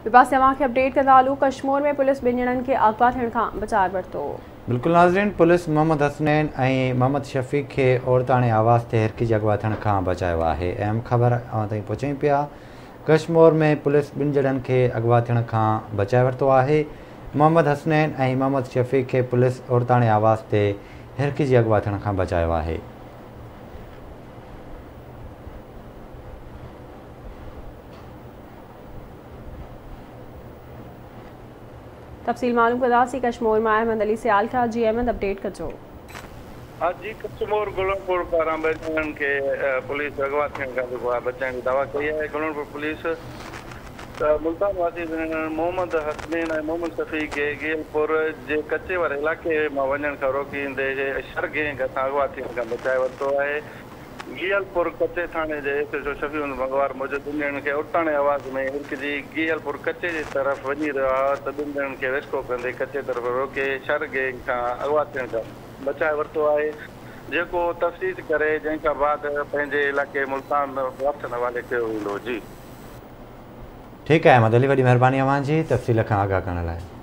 ٻئي پاسي اوهان کي اپڊيٽ ڪندا هلون، ڪشمور ۾ پوليس ٻن ڄڻن کي اغوا ٿيڻ کان بچائي ورتو. بلڪل ناظرين، پوليس محمد حسنين ۽ محمد شفيق کي عورتاڻي آواز تي هرکجي اغوا ٿيڻ کان بچايو آهي. اهم خبر اوهان تائين پهچايون پيا. ڪشمور ۾ پوليس ٻن ڄڻن کي اغوا ٿيڻ کان بچائي ورتو آهي. محمد حسنين ۽ محمد شفيق کي پوليس عورتاڻي آواز تي هرکجي اغوا ٿيڻ کان بچايو آهي. تفصيل معلوم ڪنداسين ڪشمور مان احمد علي سيال کان. جي احمد، اپڊيٽ ڪجو. جي ڪشمور گلڻپور پاران ٻه ڄڻن کي پوليس اغوا ٿيڻ کان جيڪو آهي بچائڻ جي دعويٰ ڪئي آهي. گلڻپور پوليس ملتان واسي ڀينرن محمد حسنين ۽ محمد شفيع کي گيلپور جي ڪچي واري علائقي مان وڃڻ کان روڪيندي شر گينگ هٿان اغوا ٿيڻ کان بچائي ورتو آهي. گيهلپور ڪچي ٿاڻي جي S H O Shafi Muhammad Manghwar موجب ٻن ڄڻن کي عورتاڻي آواز ۾ هرکجي گيهلپور ڪچي جي طرف وڃي رهيا هئا ته ٻن ڄڻن کي ريسڪو ڪندي ڪچي طرف روڪي شر گينگ کان اغوا ٿيڻ کان بچائي ورتو آهي جيڪو تفتيش ڪري جنهن کان بعد پنهنجي علائقي ملتان وارثن حوالي ڪيو ويندو. جي. ٺيڪ آهي احمد علي، وڏي مهرباني اوهان جي تفصيل کان آگاهه ڪرڻ لاء.